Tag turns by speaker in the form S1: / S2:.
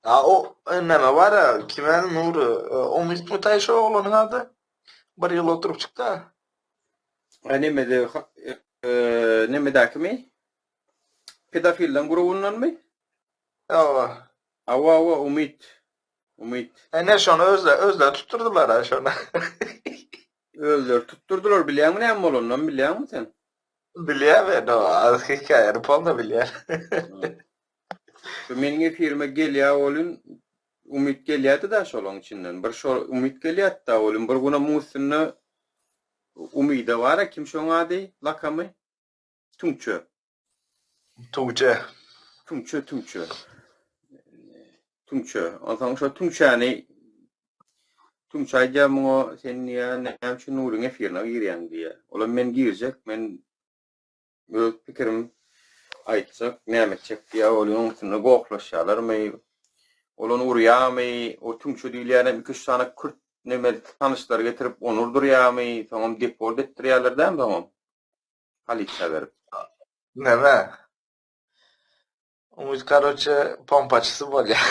S1: A o neme bar-a, kim ady Nury, Umytmy taý şo oglanyň ady? Bir ýyl oturyp çykdy-a.
S2: A nemede nemedäkimi? Pedofilleň grubundanmy?
S1: Hawa.
S2: Hawa hawa Umyt. Umyt.
S1: Ene şony özle özleri tutdurdylar-a şony.
S2: Özleri tutdurdylar bilýäňmi näme bolanynam bilýäňmi sen?
S1: Bilýän men o hekaýany polny bilýän.
S2: Şu meniň efirime gelýä welin Umyt gelýädi-dä şolaň içinden. Bir şo Umyt gelýädi-dä welin bir günem muň üstünde Umyda bar-a kim şoň ady, lakamy? Tüňçe.
S1: Tüňçe.
S2: Tüňçe, tüňçe. Tüňçe. Onsoň şo tüňçäni Tüňçe aýdýar muňa sen diýýär näme üçin Nuryň efirine girýäň diýýär. Olam men girjek, men öz pikirim aýtjak, näme etjek diýýär. Ol onuň üstünde gohlaşýarlarmy? Ol ony urýarmy? O tüňçe diýilýänem iki-üç sany kürt neme tanyşlary getirip ony urdurýarmy? Soňam deport etdirýärler dämi soňam? Polisiýa berip.
S1: Neme? Umyt karoçe pompaçysy bolýar.